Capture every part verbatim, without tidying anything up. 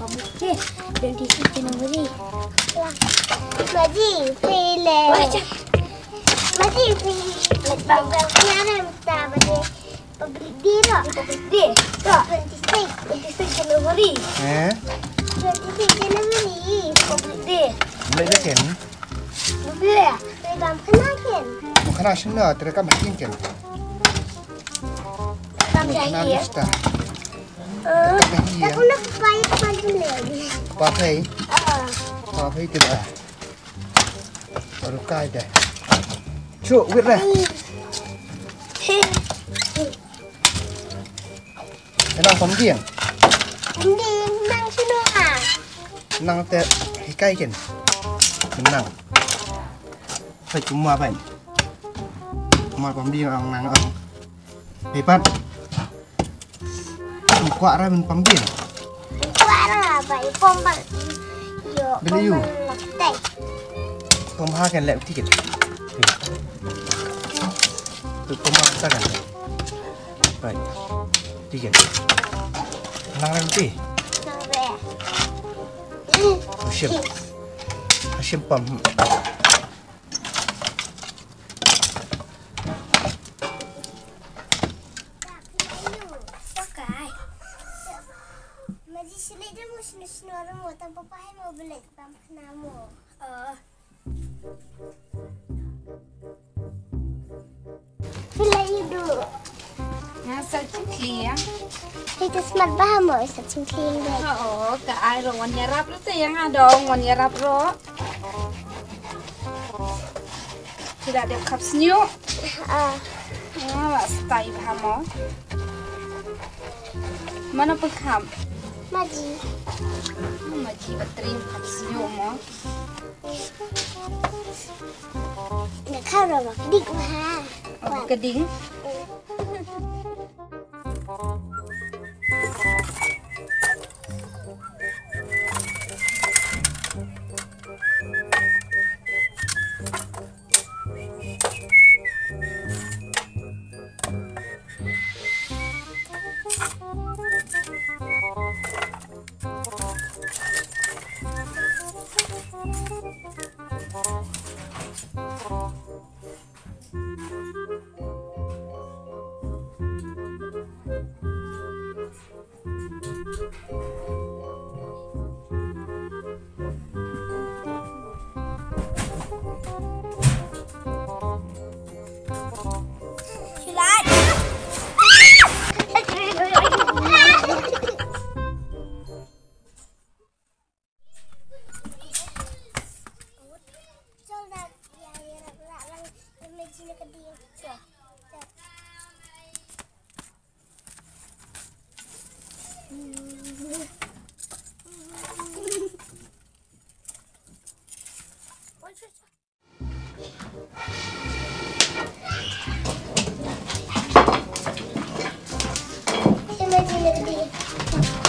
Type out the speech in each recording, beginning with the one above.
Twenty six January. Maji, pele. Maji, pele. Bang, bang, nyare mta, maji. Public Day ro. Public Day. Ro. Twenty six. Twenty six January. Eh? Twenty six January. Public Day. Mlei da ken? Mlei. Mlei bam khana ken. Bam khana shano, tera kam hatin ken. Bam khana bista. Eh, tak kena papa ya pagi mlei. Papa. Ah. Papa itu dah. Baru kai deh. Cuk, wait deh. Nang pom ding. Pom ding, nang sino ah. Nang te hikai ken. Nang. Hai kumwa pen. Kumwa pom ding ang nang ang. Hei pat. Kwah ra men pom ding. Kwah ra ba i pom ba. Yo. Beli yu. Pom ha ken lek tiket. Tu pom ha sa kan. Bai. Tiket. Nang rem ti. Nang rem. Hashim. Hashim pom. Maji sini de mo sini sini orang mo tanpa paham mo beli tanpa nama. Pila idu. Nga sa chingkli ya. Ita smat bah mo sa chingkli ngai. Oh, ka ai ro wan yarap ro te yang adong wan yarap ro. Sila dep khap sniu. Ah. Ah, wa stai bah mo. Mana pun khap. Maji. Maji batring khap sniu mo. Nga khara ba kding ma ha. Oh, kding.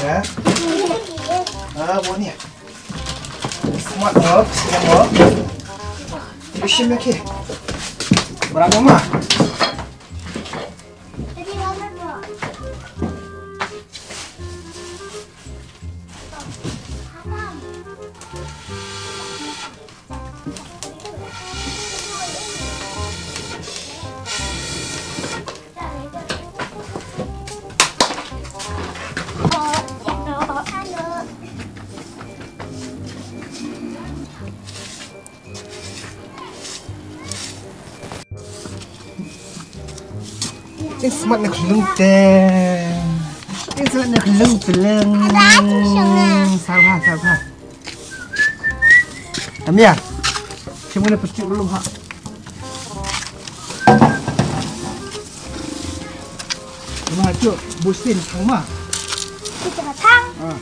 Ya? Ah, buat ni. Smat mo, smat mo. Isim lagi. Berapa mah? Kin smat na khulung te. Kin smat na khulung te leng. Sabar, sabar. Amia. Shem ngane plastik dulu ha. Ma, cuk, busin thang ma. Kita thang. Ah.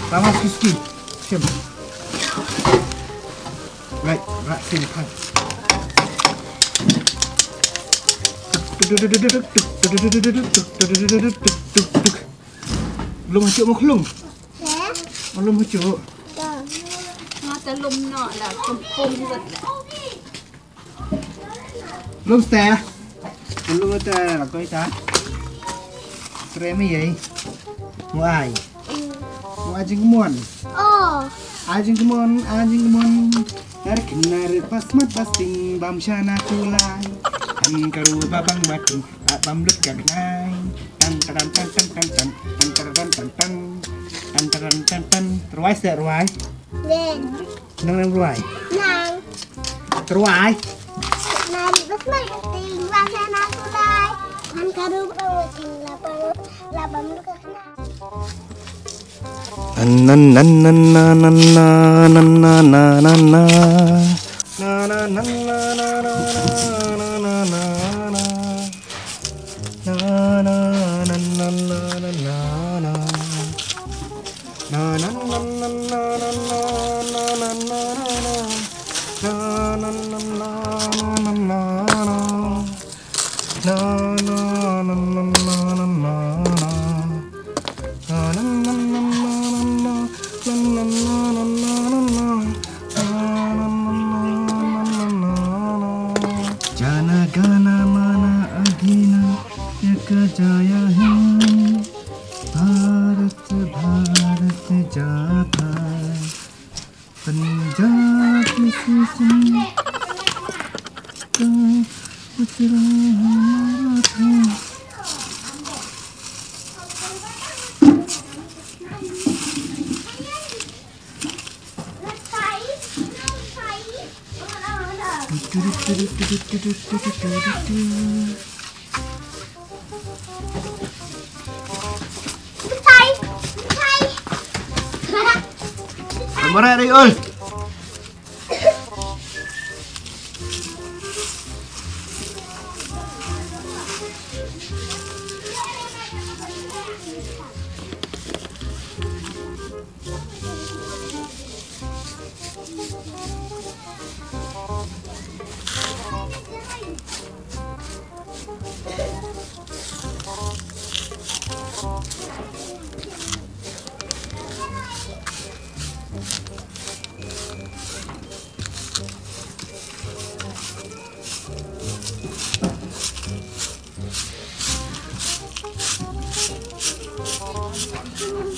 Tama suski. Shem. Right, right, same time. Lum hachuk mo khlung. Lum hachuk. Mata lum no la, kumpung zat la. Lum ste. Lum ste la koi ta. Trei me ei. Mo ai. Mo ai jingmon. Oh. Ai jingmon, ai jingmon. Nar kin nar pas mat pas ting bam shana kulai. Kan karu babang bating bam lut ka nai. Tan tan tan tan tan tan tan tan tan tan tan tan tan tan. Ruai se ruai. Len. Nang nang ruai. Nang. Ruai. Nang bas mai ting bam shana kulai. Kan karu babang bating labam labam lut ka nai. Jana gana mana adhina yaka jaya he. Bharat Bharat Jata. Punjab Sindh ka Gujarat. Kamera ri ul.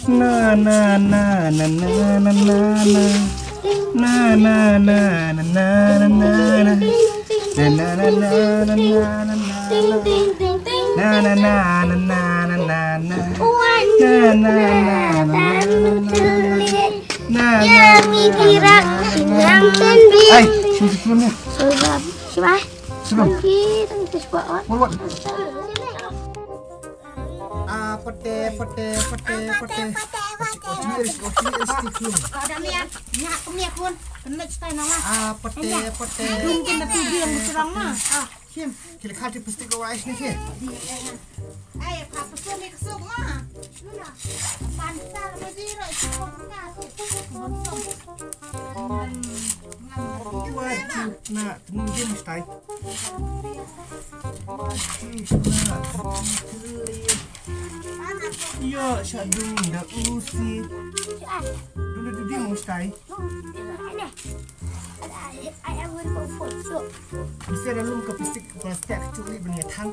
Na na na na na na na. Na na na na na na na na. Na na na na na na na na. Na na na na na na na na. Na na na na na na na na. Na na na na na na. Ai, sini, sini, sini. Coba, coba. Sebelum. Nanti, nanti coba. Buat, buat. Ah, pete, pete, pete, pete. Oci, oci, oci, oci, oci. Kau dah miak, miak, miak pun. Kena cetai nama. Ah, pete, pete. Mungkin dah tidur yang berserang mah. Ah. Kim, ki la kha te plastik ka wai sini ki. Ai, pha plastik ni ka suk ma. Pansal ma ji ro, si kong ka tu. Bonsam. Wajib na tnun jin stai. Wajib na tnun jin. Yo, sha dung da usi. Dung da dudi mo stai. Mesti ada lum ke plastik, plastik kecuali benda thang.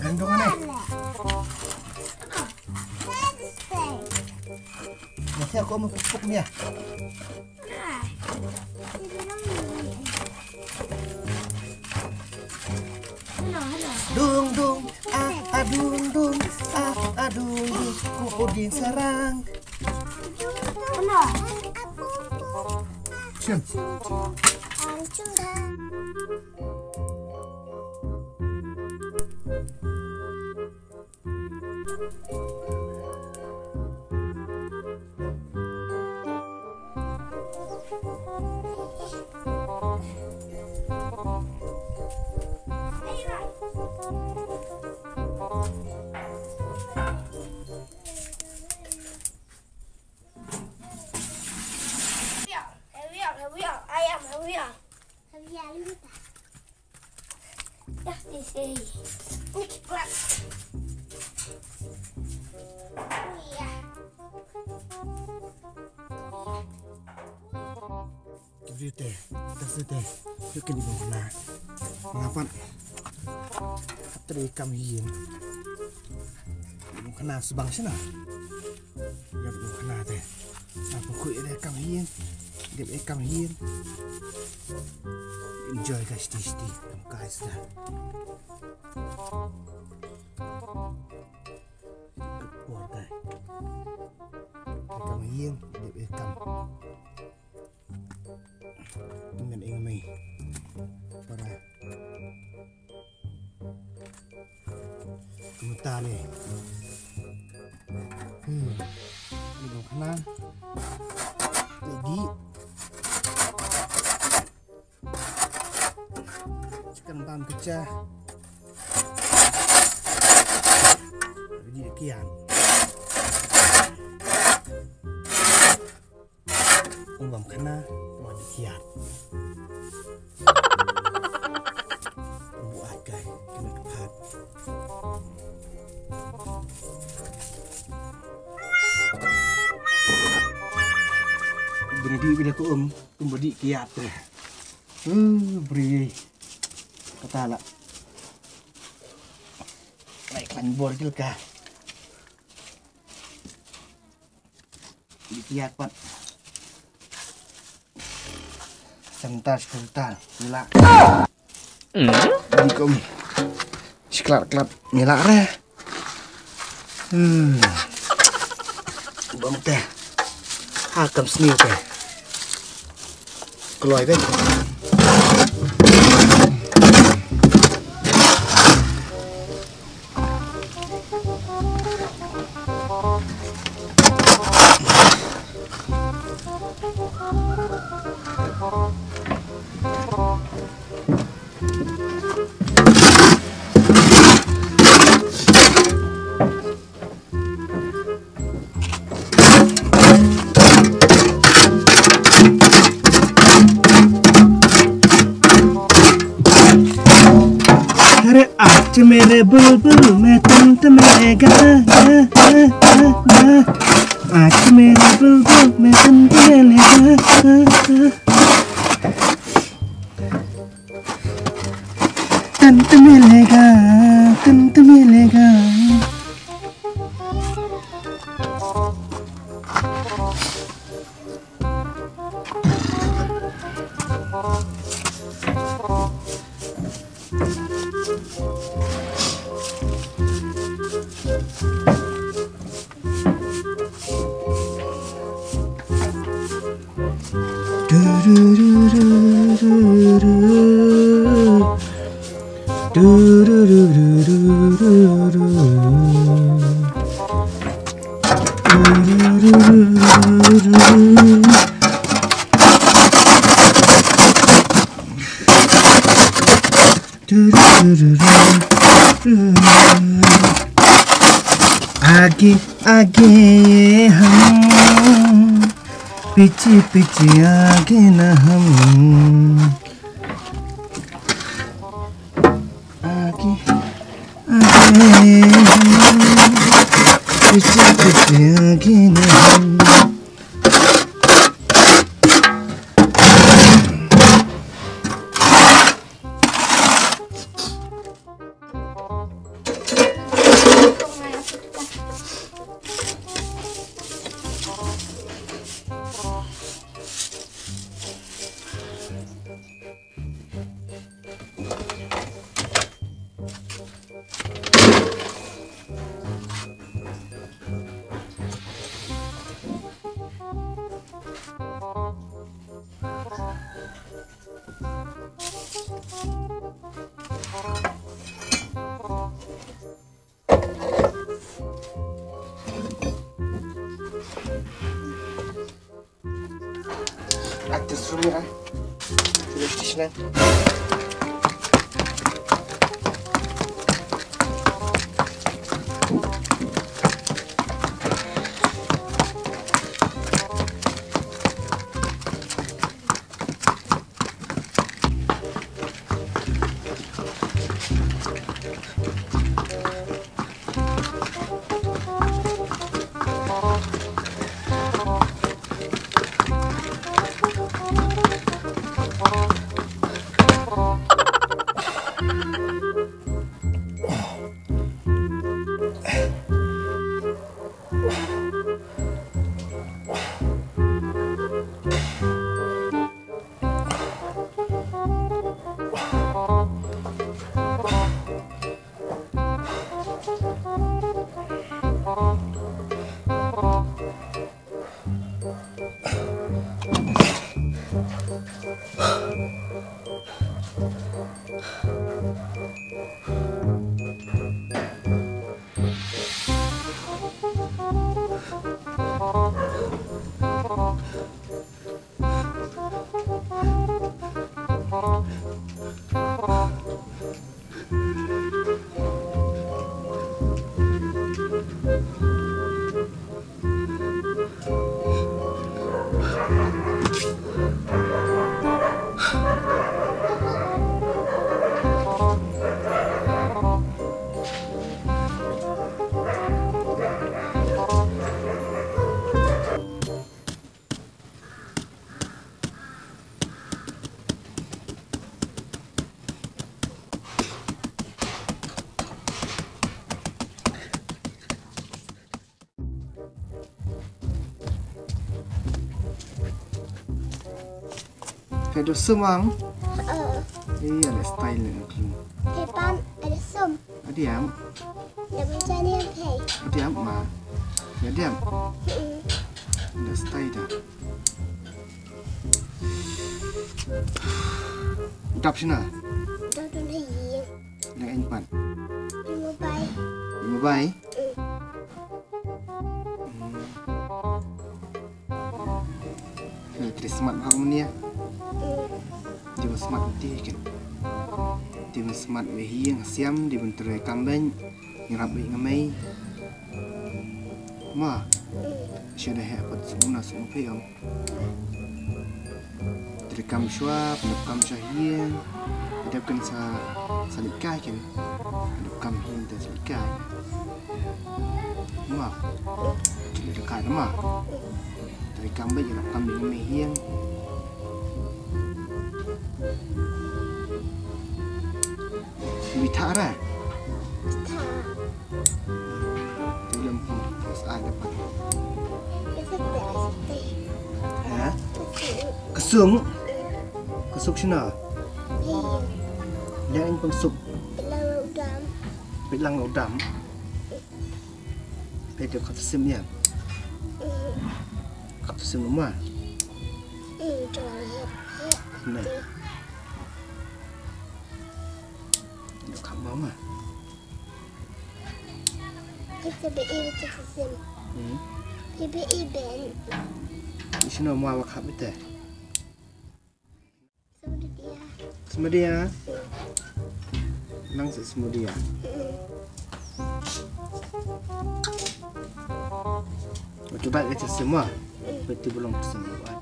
Andong aneh. Mesti aku mau pupuk ni ya. Dung dung, ah, ah, dung dung, ah, ah, dung dung, ku udin sarang. Shem. Hurry up, hurry up, hurry up. I am hurry up. Hurry up, hurry up. Dah, this is Nicky Black. Yeah. Video te, te se te, ïoh kin i bong khana. Nga pat hap trei kam hi ïing. I bong khana sbang shana. Ïa i bong khana te. Nga pat khuid ïa kam hi ïing. Dep ïa kam hi ïing. Enjoy ka shiti shiti. Kam kai sda. Ka por kai. Ïa kam hi ïing, dep ïa kam. Ngan ing mei. Para. Kumta ne. Hmm. Ni dong khana. Lagi. Chicken bam kecha. Lagi kian. Ong bam khana, ong di kiat. Ong buat kai, kena kepat. Beri di beri ku um, um beri kiat tu. Uh, beri. Kata lah. Naik kan bor gil ka. Di kiat pat. Santar, santar. Mila. Di kom. Siklat, klat. Mila re. Hmm. Bom te. Ha, kam sniu te. Kloi bek. अरे आज मेरे बुलबुल में तंत मिलेगा, गा, गा, गा, गा। आज मेरे बुलबुल में तंत मिलेगा, गा, गा। तंत मिलेगा, तंत मिलेगा। आगे आगे हम, पीछे पीछे आगे ना हम। आगे आगे हम, पीछे पीछे आगे ना हम। Actress room ya. Police station. Peit da sum ang. Iya, da style ne klung. Peit pan, ada sum. Adiam. Dah macam ni, okey. Adiam ma. Ya diam. Da style da. Dap sina. Dap tu ni. Leng en pan. Mobile. Mobile. Hmm. Te smart bha mania. Te smart ti ken. Te smart be hiang siam di bentere kambeng. Ngi rap beit nga mei. Ma. Shu da heh pat sngewna sngewphi ong. Te dep kam shuwa, dep kam shuwa hiang. Dep kan sa sa leit kai ken. Dep kam hiang te sa leit kai. Ma. Te leit kai ma. Te dep kam beit dep kam beit nga mei hiang. Bi tha ra. Tha. Te lem pun. Sa ai dapat. Ka suk te ai suk te. Ha? Ka suk. Ka suk. Ka suk shina. Iya. Leng pun suk. Peit lang u dam. Peit lang u dam. Peit ka sim ya. Ka sim ma. Nah. Dok kham ma ma. Kita be ibe kita sim. Hmm. Ibe ibe. Isino ma wa khap ite. Semedia. Semedia. Nang se semedia. Hmm. Coba kita semua. Hmm. Betul belum semua.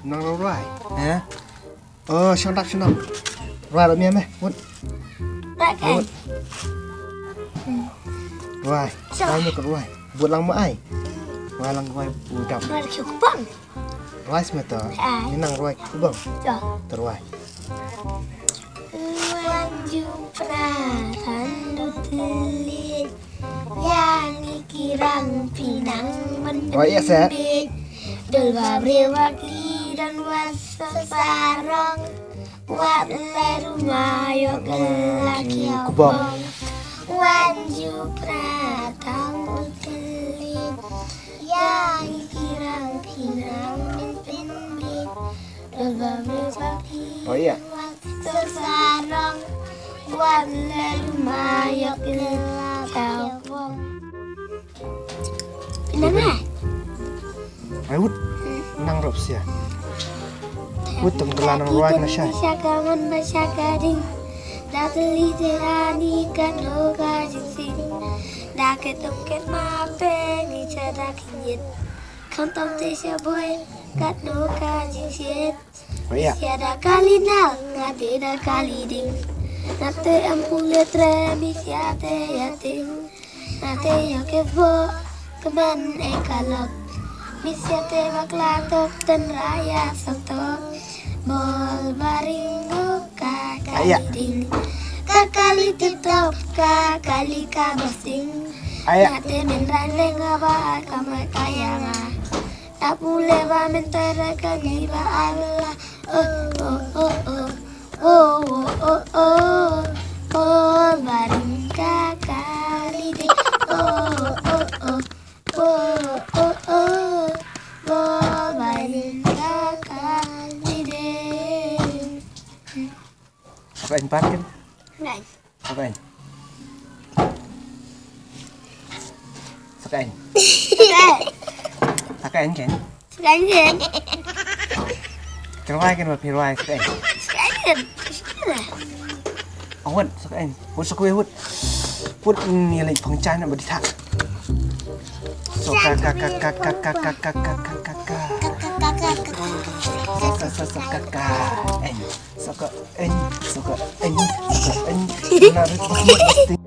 Nang roi. Ya. Oh, shong dak shong dak. Rwai la mia meh, wut. Rwai kan? Wut. Hmm. Rwai. Shong. Rwai meh ka rwai. Bud lang ma ai. Rwai lang rwai budam. Rwai ki kubang. Rwai smeto. Ai. Ni nang rwai ki kubang. To. To rwai. Wan ju pra than du tlit. Ïa ngi ki rang phi nang ban. Rwai ïa se. Dol ba briew ba ki don wat sa sarong. Wat la ruma ïoh la ki kubang. Wan ju pra tang u tlit. Ïa ngi ki rang phi nang ban pynbit. Dol ba briew ba ki. Oh, ïa. Wat sa sarong. Wat la ruma ïoh la ki kubang. Nang ai. Ai wut. Nang rop sia. Wut tang telah nang ruat na syai. Shaka man ba shaka ding. Da teli te ani ka no ka jingsing. Da ke tum ke ma pe ni cha da kinyit. Kan tom te sha boy ka no ka jingshit. Oh, ïa. Sia da kali nal, nga te da kali ding. Nga te am pule tre mi sia te ya ting. Nga te yo ke bo, ke man e kalok. Mi sia te bakla tok ten raya sotok. Bol baring go ka kali ding. Ka kali tip top, ka kali ka basing. Nga te men ran le nga ba ka ma ka ya nga. Ta pule ba men ta ra ka ni ba ala. Oh, oh, oh, oh. Oh, oh, oh, oh. Oh, baring ka kali de. Oh, oh, oh. Oh, oh, oh. Oh, baring ka kali de. Sa ka en pat ken. Ngan. Sa ka en. Sa ka en. Sa ka en ken. Kan rwai ken ba phi rwai sa ka en. Awat sa ka en. Hut sa ka wei hut. Hut ni lek pang chan na ba di thak. So ka ka ka ka ka ka ka ka ka ka ka. Sa sa sa sa ka ka. En. Sa ka en. Sa ka en. Sa ka en. Na rit ba stik.